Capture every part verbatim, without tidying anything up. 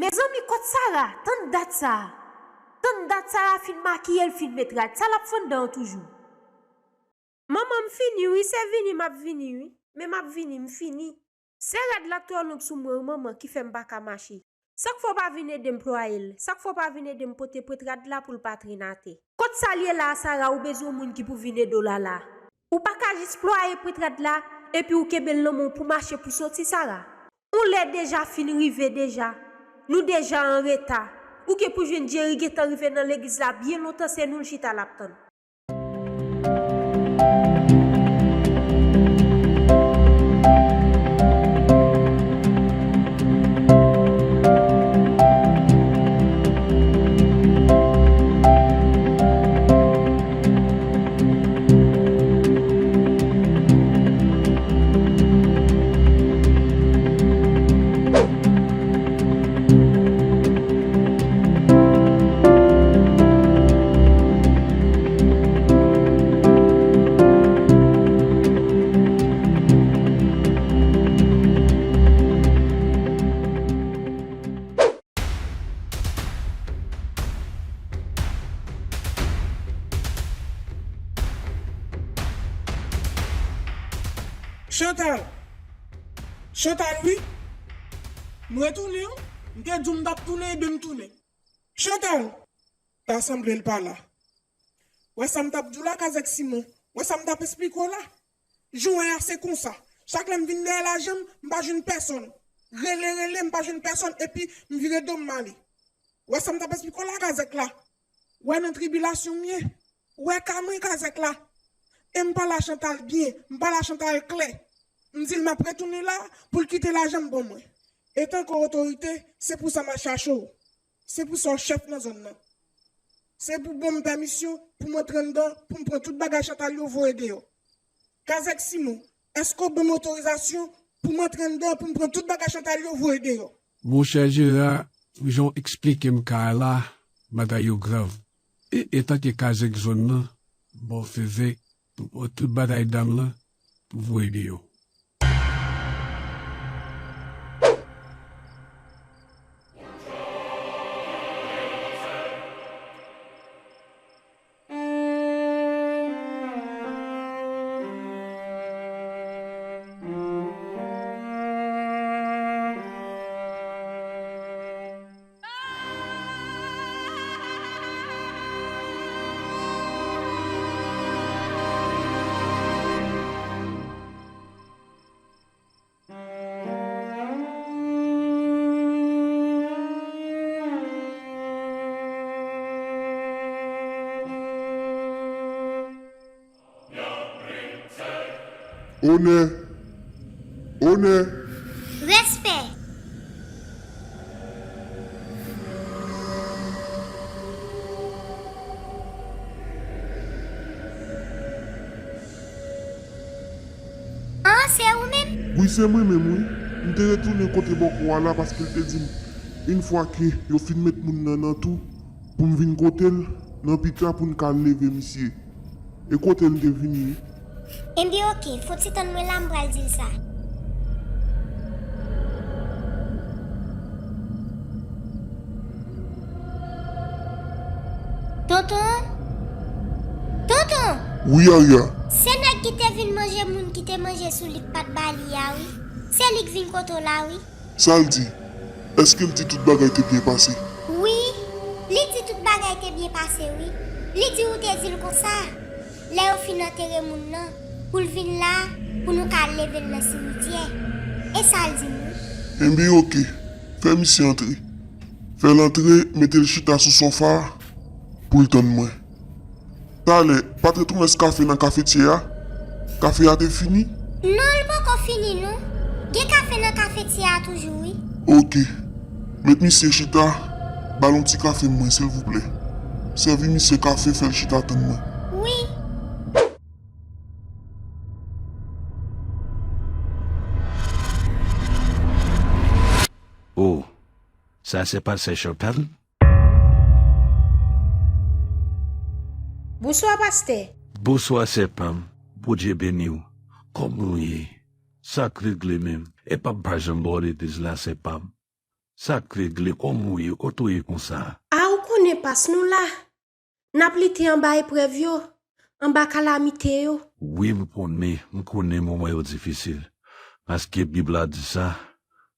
Mezanmi, kot Sara? Tann dat sa a. Tann dat Sara fin makiye l, fin met rad. Sa l ap fè anndan an toujou? Manman, m fini wi, se vini m ap vini wi. Men m ap vini, m fini. Se rad la k twò long sou mwen wi, manman, ki fè m pa ka mache. Sa k fè w pa vin ede m plwaye l? Sa k fè w pa vin ede m pote pwent rad la pou l pa trennen atè? Kot sa l ye la a, Sara? Ou bezwen yon moun ki pou vin ede w la la a. Ou pa ka jis plwaye pwent rad la, epi ou kenbe l nan men w pou mache pou soti, Sara? Yon lè deja fin rive deja. Nou deja an reta. Ou gen pou jwenn Jerry gentan rive nan legliz la byen lontan, se nou l chita l ap tann. Chantal! Chantal, wi! M retounen, wi! M te di w m t ap tounen, ebyen m tounen. Chantal! Ta sanble l pa la. Wè sa m t ap di w la, Kazèk Simon? Wè sa m t ap esplike w la? Jan w wè a, se konsa. Chak lè m vin dèyè lajan m, m pa jwenn pèsonn. Rele, rele, m pa jwenn pèsonn, epi m vire do m, m ale. Wè sa m t ap esplike w la, Kazèk la? Wè nan tribilasyon m ye? Wè ka mwen, Kazèk la? E m pale a Chantal byen, m pale a Chantal klè. M di l m ap retounen la pou l kite lajan m ban mwen. Etanke otorite, se pou sa m al chache w. Se pou sa w chèf nan zòn nan. Se pou ban m pèmisyon pou m antre anndan, pou m pran tout bagay Chantal yo voye deyò. Kazèk Simon, èske w ban m otorizasyon pou m antre anndan, pou m pran tout bagay Chantal yo voye deyò? Monchè Jera, jan w eksplike m ka a la, bagay yo grav. E, etanke Kazèk zòn nan, ba w fevè pou pran tout bagay dam lan pou voye deyò. Onè! Onè! Respè! An, se ou menm? Wi, se mwen menm, wi. M te retounen kote bòkò a la paske l te di m, yon fwa ke yo fin met moun nan nan tou, pou m vin kote l nan pita pou n ka leve misye. E kote l te vini, wi. Enben, oke, fon ti tann mwen la, m pral di l sa. Tonton? Tonton! Wi, Arya. Se nèg ki te vin manje moun ki te manje sou li k pa t ba li a, wi. Se li k vin kote w la, wi. Sa l di? Èske l di tout bagay te byen pase? Wi, li di tout bagay te byen pase, wi. Li di ou te di l konsa, lè yo fin antere moun nan, pou l vin la, pou nou ka leve l nan simityè. E sa l di m, wi. Enben, oke. Fè misye antre. Fè l antre, mete l chita sou sofa a, pou l tann mwen. Talè, pa t retounen kafe nan kafetyè a? Kafe a te fini? Non, l poko fini, non. Gen kafe nan kafetyè a toujou, wi. Oke. Met misye chita, ba l yon ti kafe mwen, silvouplè. Sèvi misye kafe, fè l chita tann mwen. Wi. Oh, sa se pastè Chantal? Bonswa, pastè. Bonswa, sè pa m. Bondye beni w. Kòman w ye? Sa k regle menm? E pa m pa janm ba w legliz la, sè pa m. Sa k regle? Kòman w ye? Kote w ye konsa? A, ou konnen, pas, nou la. N ap lite anba eprèv yo, anba kalamite yo. Wi, m konnen, m konnen moman yo difisil. Paske Bib la di sa,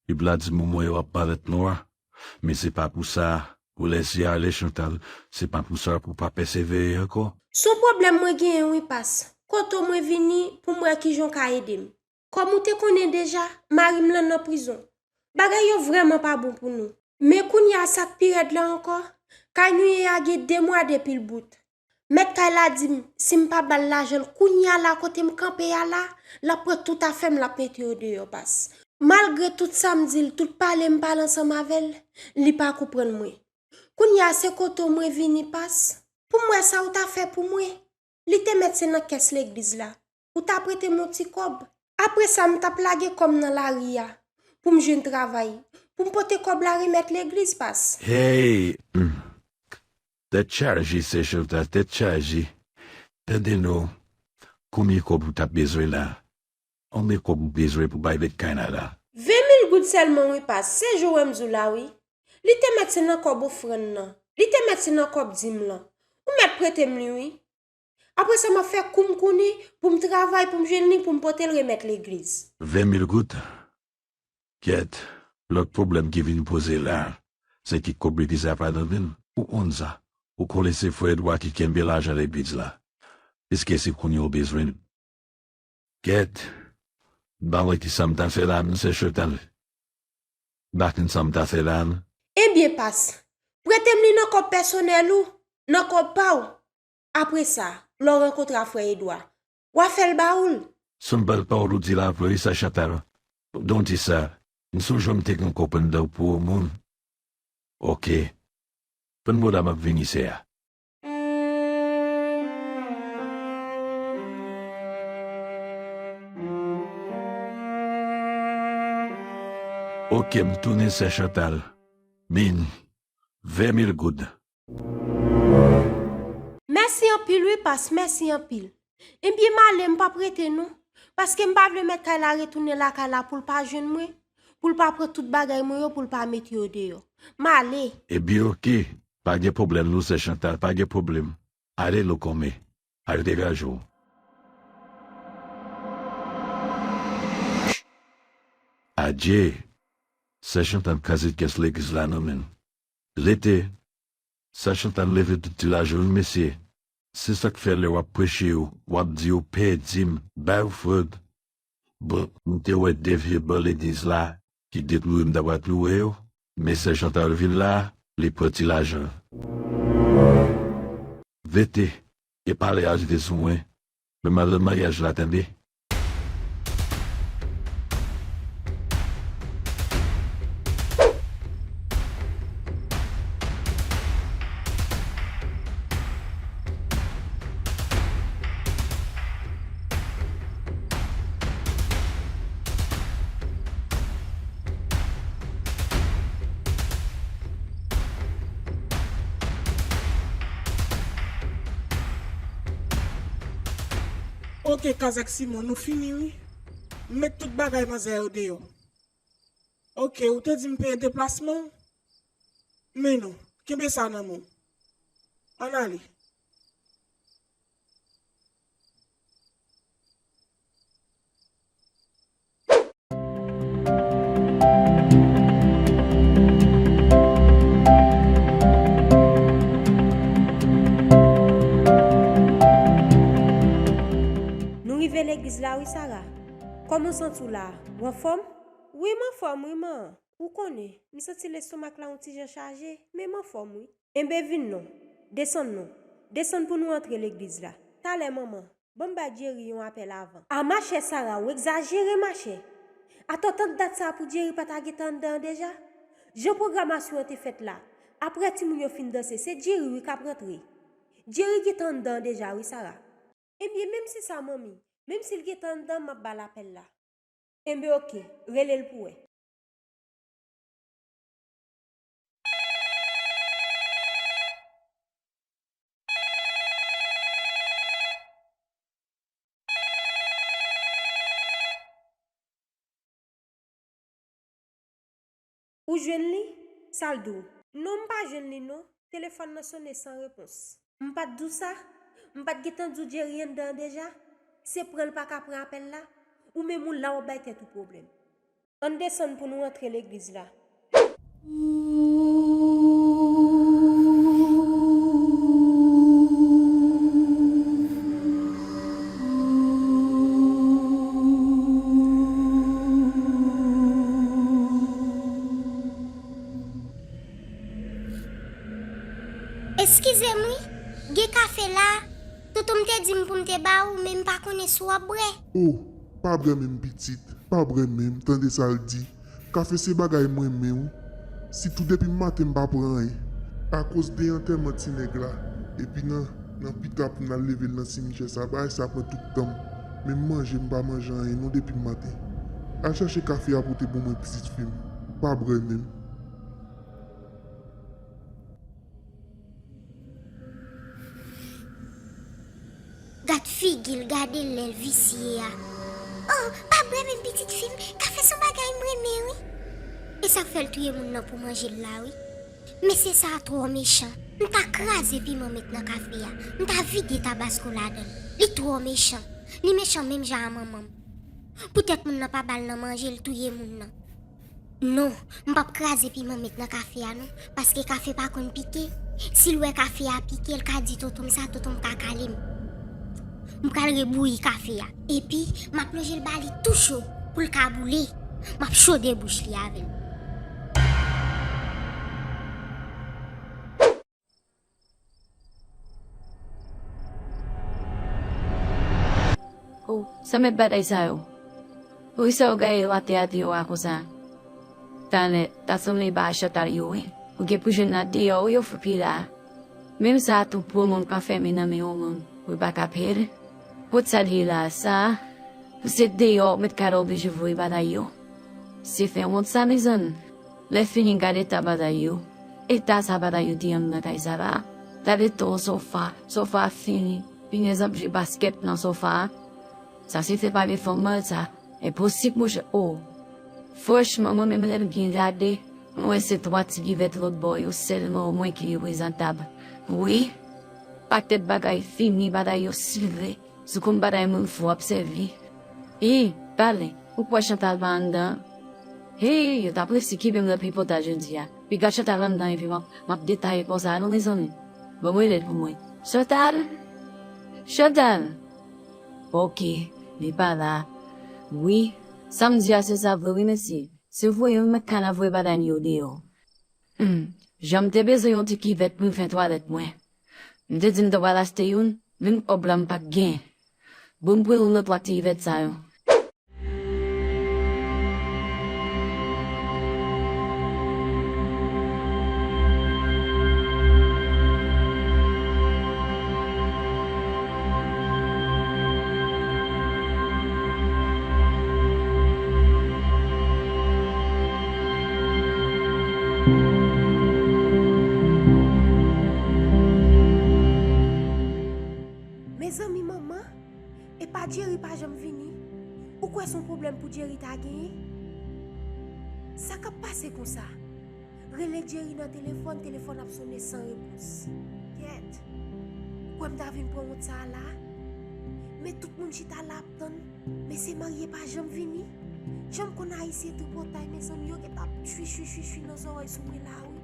Bib la di moman yo ap parèt nwa. Men se pa pou sa, pou lèse ale, Chantal, se pa pou sa pou pa pèsevere ankò. Se yon pwoblèm mwen genyen wi, pas. Kote w mwen vini pou m wè kijan w ka ede m. Kòm ou te konnen deja, mari m lan nan prizon. Bagay yo vrèman pa bon pou nou. Men kounye a sa k pi rèd la ankò, kay nou ye a gen de mwa depi l bout. Mèt kay la di m, si m pa ba l lajan l kounye a la kote m kanpe a la, l ap pran tout afè m, l ap mete yo deyò, pas. Malgre tout sa m di l, tout pale m pale ansanm avè l, li pa konprann mwen. Kounye a se kote w mwen vini, pas, pou m wè sa w ta fè pou mwen. Li te mèt se nan kès legliz la. Ou ta prete m yon ti kòb. Apre sa, m t ap lage kò m nan lari a pou m jwenn travay, pou m pote kòb la remèt legliz, pas. Hey! Mm. Tèt chaje, sè Chantal, tèt chaje. Tande non, konbyen kòb ou t ap bezwen la? Konbyen kòb ou bezwen pou bay mèt kay la la? Ven mil goud sèlman wi, pas, se jan w wè m di w la wi. Li te mèt se nan kòb ofrann nan. Li te mèt se nan kòb dim lan. Ou mèt prete m li wi. Apre sa, m ap fè kou m konnen pou m travay, pou m jwenn li, pou m pote l remèt legliz. Ven mil goud? Kyèt, lòt pwoblèm ki vin poze la, se ki kòb legliz la pa nan men l. Ou konn sa. Ou konnen se frè Edwa ki kenbe lajan legliz la. Èske se kounye a w bezwen l? Kyèt, m pa wè ki sa m ta fè la, m sè Chantal. M pa konn sa m ta fè la, non. Ebyen, pas, prete m li nan kòb pèsonèl ou, nan kòb pa w. Apre sa, lè w rankontre a frè Edwa, w a fè l ba ou l. Sanble pawòl ou di la vre wi, sè Chantal. Donk di sa, m sonje m te gen yon kòb anndan pou yon moun. Oke. Fann mwen la, m ap vini, sè a. Oke, m tounen, sè Chantal. Min, ven mil goud. Mèsi anpil wi, pas, mèsi anpil. Ebyen, m ale, m p ap rete non. Paske m pa vle mèt kay la retounen lakay la pou l pa jwenn mwen, pou l pa pran tout bagay mwen yo, pou l pa mete yo deyò. M ale. Ebyen, oke. Pa gen pwoblèm non, sè Chantal, pa gen pwoblèm. Ale, Lokonmen. Ale, degaje w. Adje! Sè Chantal kraze kès legliz la nan men l. Rete! Sè Chantal leve tout ti lajan wi, mesye. Se sa k fè lè w ap preche yo, w ap di yo pè dim, bay ofrann. Bon, m te wè de vye ban legliz la ki detwi m ta pral louwe yo, men sè Chantal vin la, li pran ti lajan. Vete, e pale ajoute sou mwen. Men m al nan maryaj la, tande. Oke, Kazèk Simon, nou fini wi. M met tout bagay manzè yo deyò. Oke, ou te di m peye deplasman w? Men non, kenbe sa nan men w. Ann ale. Nou rive legliz la wi, Sara. Kòman w santi w la? Ou anfòm? Wi, m anfòm wi, man. Ou konnen, m santi lestomak la yon ti jan chaje, men m anfòm wi. Enben vin non. Desann non. Desann pou nou antre legliz la. Talè, manman. Ban m bay Jerry yon apèl avan. A machè Sara, ou egzajere, machè. Atò, tant dat sa a pou Jerry pa ta gentan anndan an deja? Jan pwogramasyon an te fèt la, aprè timoun yo fin danse, se Jerry wi k ap rantre. Jerry gentan anndan an deja wi, Sara. Ebyen, menm si sa, manmi, menm si l gentan anndan, m ap ba l apèl la. Enben, oke, rele l pou wè. Ou jwenn li? Sa l di w? Non, m pa jwenn li non. Telefòn nan sonnen san repons. M pa t di w sa? M pa t gentan di w Jerry anndan an deja? Se pran l pa ka pran apèl la? Ou menm ou la w ap bay tèt ou pwoblèm. Ann desann pou nou antre legliz la. Eskize m wi, gen kafe la? Tonton m te di m pou m te ba ou, men m pa konnen si w ap bwè. O, pa bwè menm pitit, pa bwè menm, tande sa l di. Kafe se bagay m renmen wi. Sitou depi maten m pa pran anyen. Akoz de antèman ti nèg la. Epi nan, nan pita pou n al leve l nan simityè sa, bagay sa pran tout tan m. Menm manje m pa manje anyen non depi maten. Al chache kafe a pote pou mwen pitit fi m. Pa bwè menm. Gad figi l, gade lè l visye a. Oh, pa bwè menm pitit fi m, kafe se yon bagay m renmen wi. E sa k fè l touye moun nan pou manje l la wi. Mesye sa a twò mechan. M ta kraze piman met nan kafe a. M ta vide tabasko ladan l. Li twò mechan. Li mechan menm jan a manman m. Poutèt moun nan pa ba l nan manje, l touye moun nan. Non, m p ap kraze piman met nan kafe a non, paske kafe pa konn pike. Si l wè kafe a pike, l ka di tonton m sa, tonton m ka kale m. M pral rebouyi kafe a. Epi, m ap lonje l ba li tou cho pou l ka boule. M ap chode bouch li avè l. Oh, sa mèt bagay sa yo? Poukisa yo gaye yo atè a deyò a konsa? Talè, ta sanble ba Chantal yo wi. Ou gen pou jwenn nan deyò wi, yo foupi la. Menm sa a tou pou moun pa fèmen nan men yon moun, wi pa ka pede. Kot sa l ye la sa? Pou se deyò, mèt kay la oblije voye bagay yo. Se fè wont sa, mezanmi. Lè fini, gade eta bagay yo. Eta sa bagay yo te anndan kay sa la. Gade to sofa. Sofa a fini. Pinèz ap jwe baskèt nan sofa a. Sa se fè pa de fanm mal sa. Enposib, monchè. Oh. Franchman, mwen menm lè m byen gade, mwen wè se twa ti kivèt lòt bò yo sèlman omwen ki reprezantab. Wi. Pakèt bagay fini, bagay yo sire. Sou kòm bagay moun fou ap sèvi. Hi, pale, ou kwè Chantal pa anndan? Hi, yo t ap resi kenbe m nan tripotay jodi a. Piga Chantal anndan epi m ap, m ap detaye konsa non mezanmi. Bon, mwen rele l pou mwen. Chantal? Chantal! Oke, li pa la. Wi, sa m di a se sa vre wi mesye. Se voye wi mèt kay la voye bagay m yo deyò. Hmm, jan m te bezwen yon ti kivèt pou m fè twalèt mwen. M te di m ta pral achte youn, menm kòb la m pa t gen. Bon, m pral nan twa ti kivèt sa yo. Mezanmi, manman, epa Jerry pa janm vini? Ou kwè se yon pwoblèm pou Jerry ta genyen? Sa k ap pase konsa? Rele Jerry nan telefòn, telefòn ap sonnen san repons. Kèt! Ou kwè m ta vin pran wont sa a la? Men tout moun chita la ap tann. Men se marye pa janm vini. Jan m konn Ayisyen tripotay, mezanmi, yo gentan ap chwi, chwi, chwi, chwi nan zòrèy sou mwen la, wi.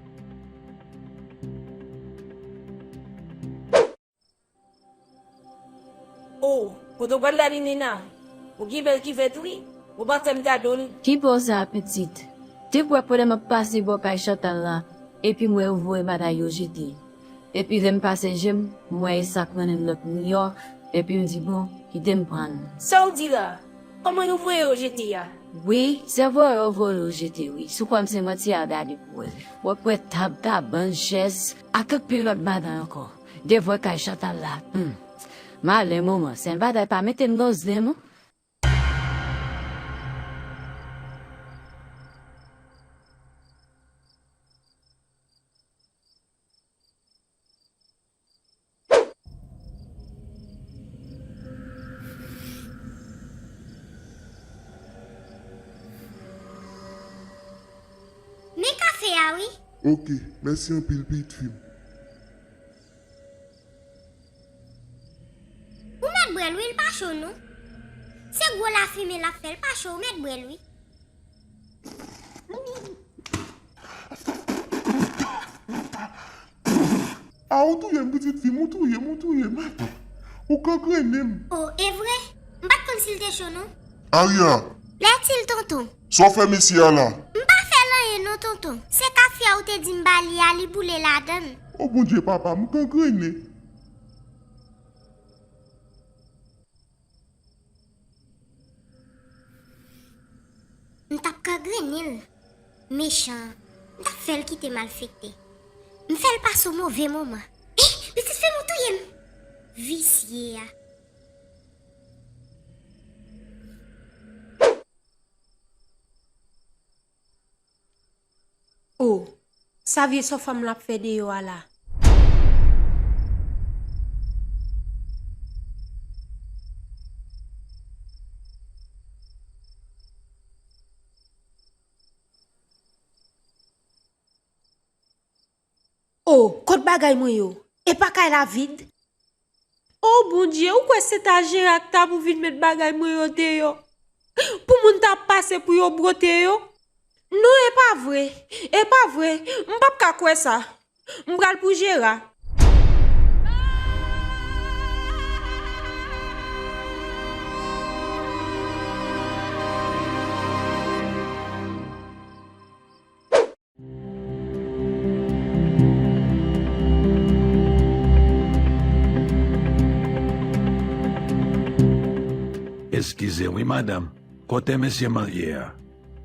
Oh, kote w pral la, Nina? Ou gen bèl kivèt, wi. Ou pa fè m kado l. Ki bò sa, pitit? Te kwè pandan m ap pase bò kay Chantal la, epi m wè yo voye bagay yo jete. Epi lè m pase je m, m wè e sak nan men lòt moun yo, epi m di, bon, kite m pran l. Sa w di la? Kòman yo voye yo jete a? Wi, se vòlè yo voye yo jete, wi. Si w kwè m se manti, al gade pou w wè. W ap wè tab, kabann, chèz, ak anpil lòt bagay ankò. Devwa kay Chantal la. Hmm. Malè manman, sèl bagay pa mete m nan zen non. Men Ah wi. Ok, mèsi anpil, pitit fi m. Ou mèt bwè l wi, l pa cho non. Se gwo lafimen l ap fè, l pa cho, ou mèt bwè l wi. A, ou touye m, pitit fi m, ou touye m, ou touye m. Ou gangrennen m. O, e vre? M pa t konn si l te cho non. Aria! Lètil, tonton. Sa w fè mesye a la? M pa fè l anyen non, tonton. Se kafe a ou te di m ba li a, li boule ladan l. O Bondye, papa, m gangrennen. M t ap gangrennen l. Mechan an. M t ap fè l kite malfekte. M fè l pase yon move moman. Eh, pitit fi m, ou touye m. Visye a. O, sa vye sòfanm la ap fè deyò a la? O, kot bagay mwen yo? Epa kay la vid? O Bondye, ou kwè se ta Jera k ta pou vin met bagay mwen yo deyò? Pou moun ta ap pase pou yo bwote yo? Non, e pa vre. E pa vre. M p ap ka kwè sa. M pral pou Jera. Eskize wi, madanm. Kote mesye marye a?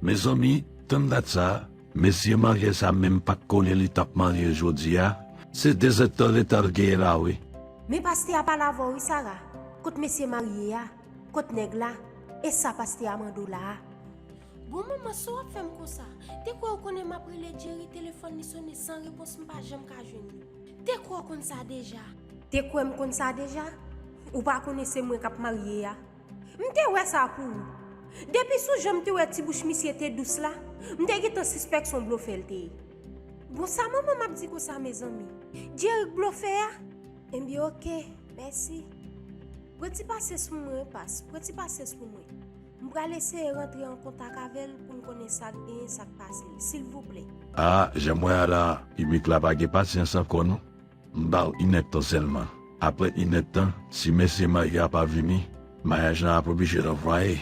Mezanmi, tann dat sa, mesye marye sa menm pa t konnen li t ap marye jodi a. Se dezèdtan reta l genyen la wi. Men pastè a pale avè w wi, Sara. Kot mesye marye a? Kot nèg la? E sa pastè a mande w la a? Bon manman, sa w ap fè m konsa? Te kwè w konnen m ap rele Jerry, telefòn li sone san repons, m pa janm ka jwenn li. Te kwè w konn sa deja. Te kwè m konn sa deja? Ou pa konnen se mwen k ap marye a? M te wè sa pou ou. Depi sou jan m te wè ti bouch misye te dous la, m te gentan sispèk se yon blofè l te ye. Bon, sa manman m ap di konsa, mezanmi? Jerry k blofè a? Ebyen, oke, mèsi. Pran ti pasyans pou mwen, wi, pas. Pran ti pasyans pou mwen. M pral eseye rantre an kontak avè l pou m konnen sa k genyen, sa k pase l, silvouplè. A, jan m wè a la, Imik la pa gen pasyans ankò non. M ba w inèdtan sèlman. Apre inèdtan, si mesye marye a pa vini, maryaj lan ap oblije ranvwaye.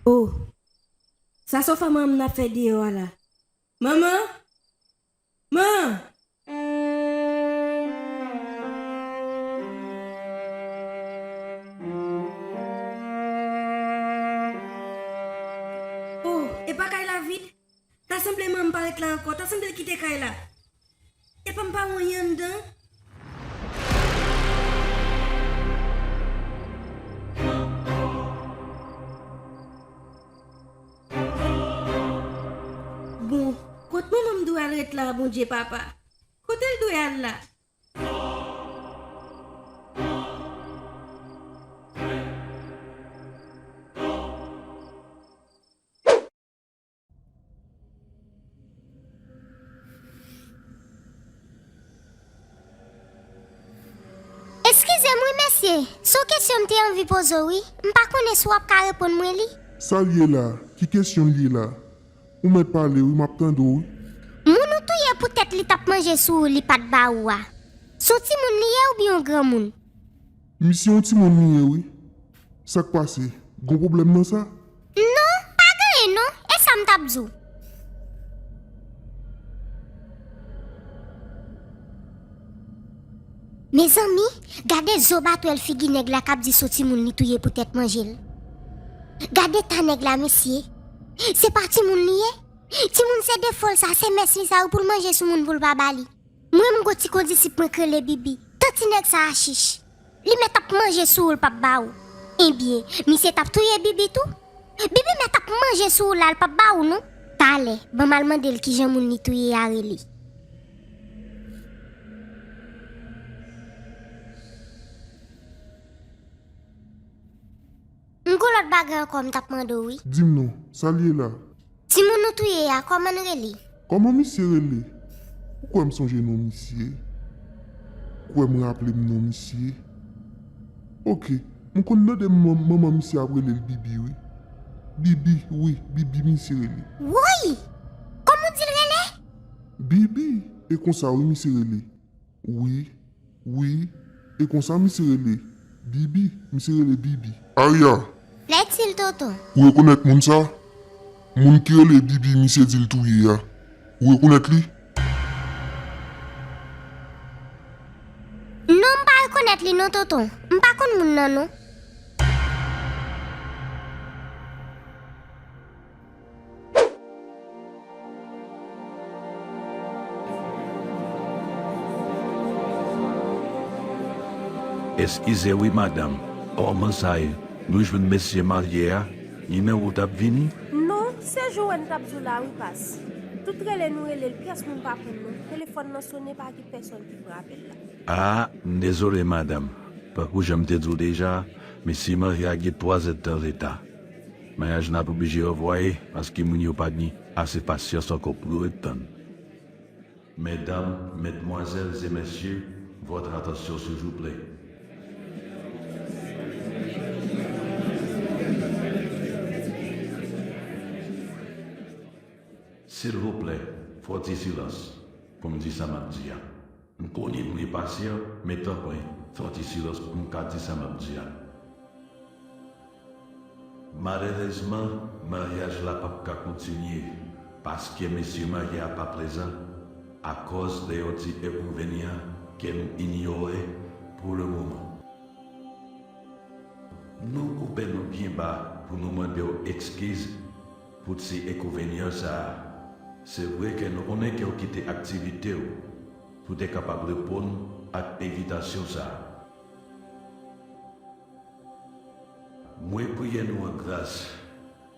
O, sa Sofa manman m nan ap fè deyò a la? Manman! Man! O, epa kay la vid? Ta sanble manman m pa ret la ankò, ta sanble l kite kay la. Epa m pa wè anyen anndan. Bon, kot manman m dwe al ret la a, Bondye Papa? Kote l dwe al la? Eskize m wi, mesye. Se yon kesyon m te anvi poze w, wi. M pa konnen si w ap ka reponn mwen li. Sa l ye la? Ki kesyon l ye la? Ou mèt pale, wi, m ap tande w, wi. Moun ou touye poutèt li t ap manje sou ou, li pa t ba ou a, se yon timoun li ye oubyen yon granmoun? Misye yon timoun li ye, wi. Sa k pase? Gon pwoblèm nan sa? Non, pa genyen non. E sa m t ap di w? Mezanmi, gade zo batwèl figi nèg la k ap di se yon timoun li touye poutèt manje l. Gade ta nèg la, mesye. Se pa timoun li ye? Timoun se defo l sa, se mès li sa wi pou l manje sou moun pou l pa ba li. Mwen menm gon ti kondisip mwen k rele Bibi. Tan ti nèg sa a chich. Li mèt ap manje sou ou l p ap ba ou. Ebyen, misye t ap touye Bibi tou. Bibi mèt ap manje sou ou la, l p ap ba ou non. Talè, ban m al mande l kijan moun li touye a rele. M gon lòt bagay ankò m t ap mande w wi. Di m non, sa l ye la? Timoun ou touye a, kòman l rele? Kòman misye rele? Ou kwè m sonje non misye? Ou kwè m raple m non misye? Oke, m konn tande manman misye ap rele l Bibi wi. Bibi, wi, Bibi misye rele. Woy! Kòman w di l rele? Bibi, e konsa wi misye rele. Wi, wi, e konsa misye rele. Bibi, misye rele Bibi. Arya! Lètil tonton. Ou rekonèt moun sa? Moun ki rele Bibi misye di l touye a. Ou rekonèt li? Non, m pa rekonèt li non tonton. M pa konn moun nan non. Eskize wi madanm, kòman sa ye? Nou jwenn mesye marye a, nimewo w t ap vini? Non, se Joène k ap di w la wi pas. Tout rele nou rele l, pyès moun pa pran non. Telefòn nan sonnen, pa gen pèsòn ki pran apèl la. A, m dezole madanm. Tankou jan m te di w deja, mesye marye a gen twa zèdtan reta. Maryaj la ap oblije ranvwaye paske moun yo pa gen ase pasyans ankò pou yo ret tann. Medam, medmwazèl e mesye, votre attention s'il vous plaît. Silvouplè, fò ti silans pou m di sa m ap di a. M konnen nou enpasyan, men tanpri, fè yon ti silans pou m ka di sa m ap di a. Malerezman, maryaj la p ap ka kontinye paske mesye marye a pa prezan akòz de yon ti enkonvenyan ke nou inyore pou le moman. Nou koupe nou byen ba pou nou mande w ekskiz pou ti enkonvenyan sa a. Se vre ke nou konnen ke w kite aktivite w pou te kapab reponn ak envitasyon sa a. Mwen priye nou an gras,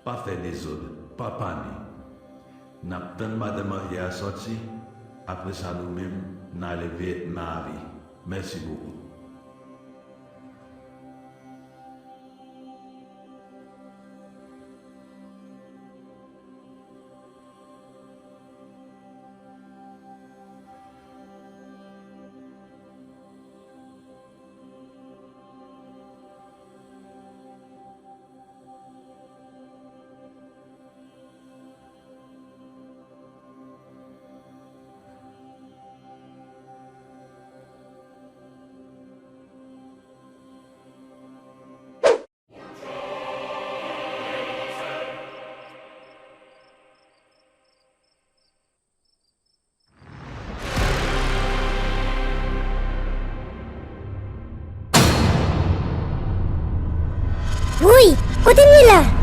pa fè dezòd, pa pale. N ap tann madanm marye a sòti, apre sa nou menm, n a leve, n a ale. Mèsi bokou. Wouyy, kote m ye la?